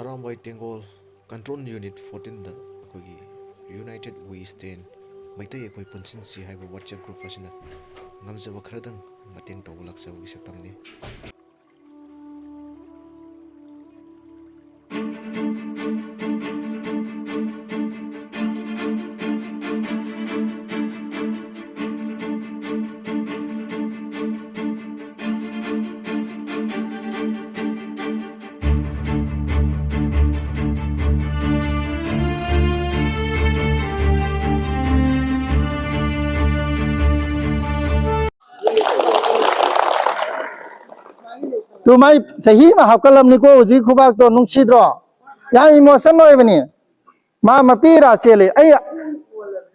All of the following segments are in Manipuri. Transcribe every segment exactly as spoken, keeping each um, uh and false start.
ꯑꯔꯥꯝꯕꯥꯏ ꯇꯦꯡꯒꯣꯜ ꯀꯟꯇ꯭ꯔꯣꯜ ꯌꯨꯅꯤꯠ ꯐꯣꯔꯇꯤꯟꯗ ꯑꯩꯈꯣꯏꯒꯤ United We Stand, ꯃꯩꯇꯩ ꯑꯩꯈꯣꯏ ꯄꯨꯟꯁꯤꯟꯁꯤ ꯍꯥꯏꯕ WhatsApp group ꯑꯁꯤꯅ ꯉꯝꯖꯕ ꯈꯔꯗꯪ ꯃꯇꯦꯡ ꯇꯧꯕ ꯂꯥꯛꯆꯕꯒꯤ ꯁꯛꯇꯝꯅꯤ꯫ ꯇꯨ ꯃꯥꯏ ꯆꯍꯤ ꯑꯃ ꯍꯥꯞꯀꯠꯂꯝꯅꯤꯀꯣ ꯍꯧꯖꯤꯛ ꯈꯨꯕꯥꯛꯇꯣ, ꯅꯨꯡꯁꯤꯗ꯭ꯔꯣ? ꯌꯥꯝ emotion ꯑꯣꯏꯕꯅꯤ꯫ ꯃꯥ ꯃꯄꯤ ꯏꯔꯥ ꯆꯦꯜꯂꯤ꯫ ꯑꯩ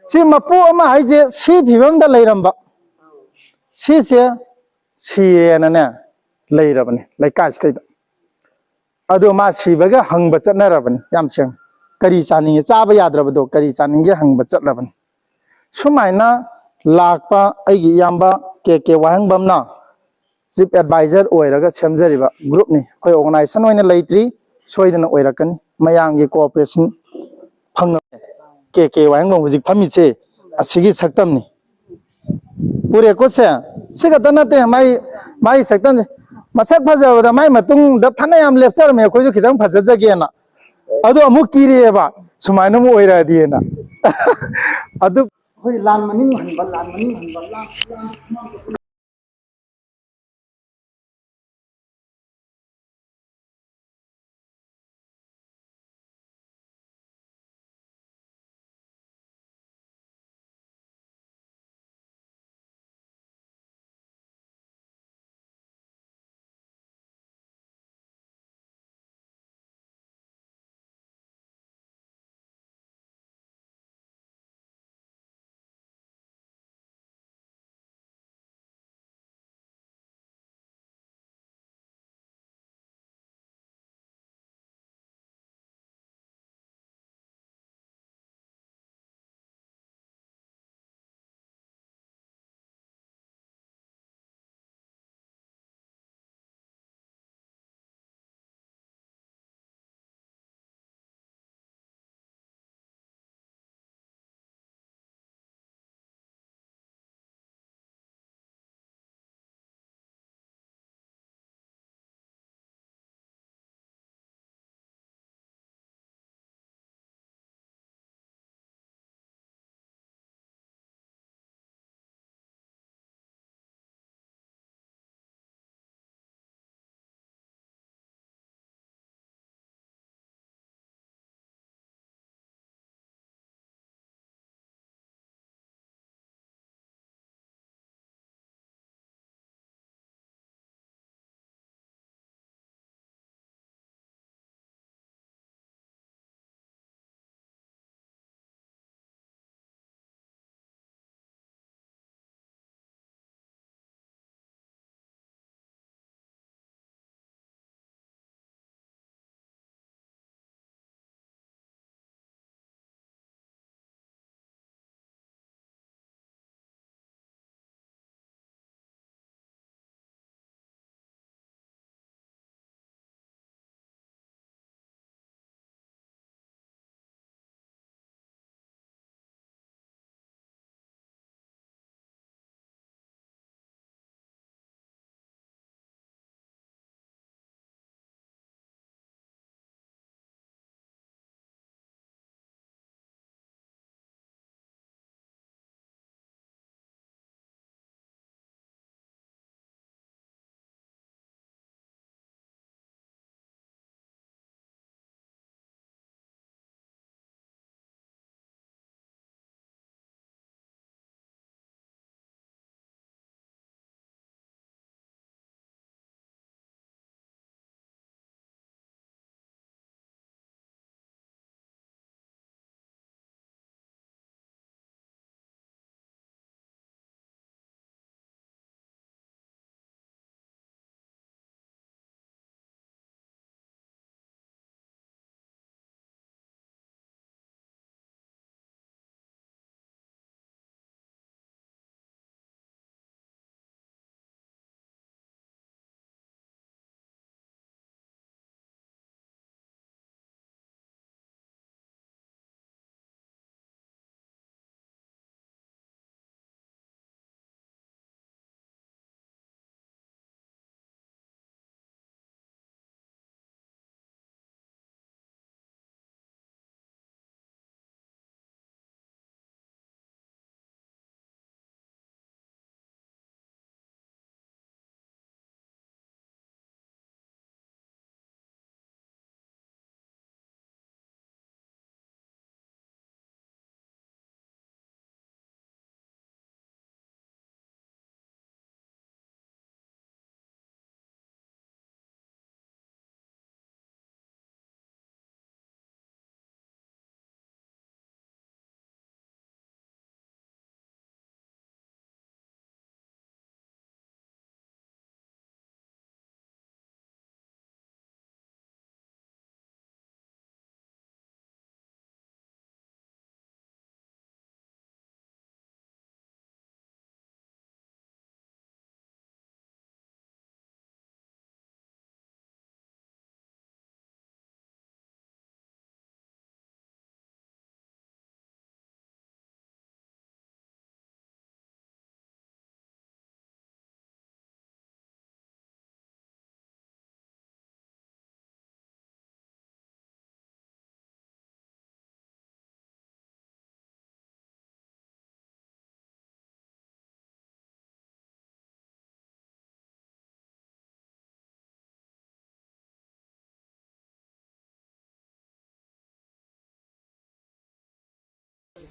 ꯁꯤ ꯃꯄꯨ ꯑꯃ ꯍꯥꯏꯁꯦ ꯁꯤ ꯐꯤꯕꯝꯗ ꯂꯩꯔꯝꯕ, ꯁꯤꯁꯦ ꯁꯤꯔꯦꯅꯅꯦ ꯂꯩꯔꯕꯅꯤ ꯂꯩꯀꯥꯏꯁꯤꯗꯩꯗ꯫ ꯑꯗꯣ ꯃꯥ ꯁꯤꯕꯒ ꯍꯪꯕ ꯆꯠꯅꯔꯕꯅꯤ ꯌꯥꯝ ꯁꯦꯡꯅ꯫ ꯀꯔꯤ ꯆꯥꯅꯤꯡꯉꯤ? ꯆꯥꯕ ꯌꯥꯗ꯭ꯔꯕꯗꯣ ꯀꯔꯤ ꯆꯥꯅꯤꯡꯒꯦ ꯍꯪꯕ ꯆꯠꯂꯕꯅꯤ꯫ ꯁꯨꯃꯥꯏꯅ ꯂꯥꯛꯄ ꯑꯩꯒꯤ ꯏꯌꯥꯝꯕ ꯀꯦ ꯀꯦ ꯋꯥꯍꯦꯡꯕꯝꯅ chief advisor ꯑꯣꯏꯔꯒ ꯁꯦꯝꯖꯔꯤꯕ groupꯅꯤ꯫ ꯑꯩꯈꯣꯏ organization ꯑꯣꯏꯅ ꯂꯩꯇ꯭ꯔꯤ, ꯁꯣꯏꯗꯅ ꯑꯣꯏꯔꯛꯀꯅꯤ꯫ ꯃꯌꯥꯝꯒꯤ cooperation ꯐꯪꯉꯕꯅꯦ꯫ ꯀꯦ ꯀꯦ ꯋꯥꯍꯦꯡꯕꯝ ꯍꯧꯖꯤꯛ ꯐꯝꯃꯤꯁꯦ ꯑꯁꯤꯒꯤ ꯁꯛꯇꯝꯅꯤ꯫ ꯎꯔꯦꯀꯣ ꯁꯦ? ꯁꯤ ꯈꯛꯇ ꯅꯠꯇꯦ, ꯃꯥꯏ, ꯃꯥꯏ ꯁꯛꯇꯝꯁꯦ꯫ ꯃꯁꯛ ꯐꯖꯕꯗ ꯃꯥꯏ ꯃꯇꯨꯡꯗ ꯐꯅꯌꯥꯝ ꯂꯦꯞꯆꯔꯝꯃꯦ, ꯑꯩꯈꯣꯏꯁꯨ ꯈꯤꯇꯪ ꯐꯖꯖꯒꯦꯅ꯫ ꯑꯗꯣ ꯑꯃꯨꯛ ꯀꯤꯔꯛꯑꯦꯕ, ꯁꯨꯃꯥꯏꯅ ꯑꯃꯨꯛ ꯑꯣꯏꯔꯛꯑꯗꯤꯅ꯫ ꯑꯗꯨ ꯑꯩꯈꯣꯏ ꯂꯥꯟ ꯃꯅꯤꯡ ꯍꯟꯕ, ꯂꯥꯟ ꯃꯅꯤꯡ ꯍꯟꯕ, ꯂꯥꯟ, ꯂꯥꯟ,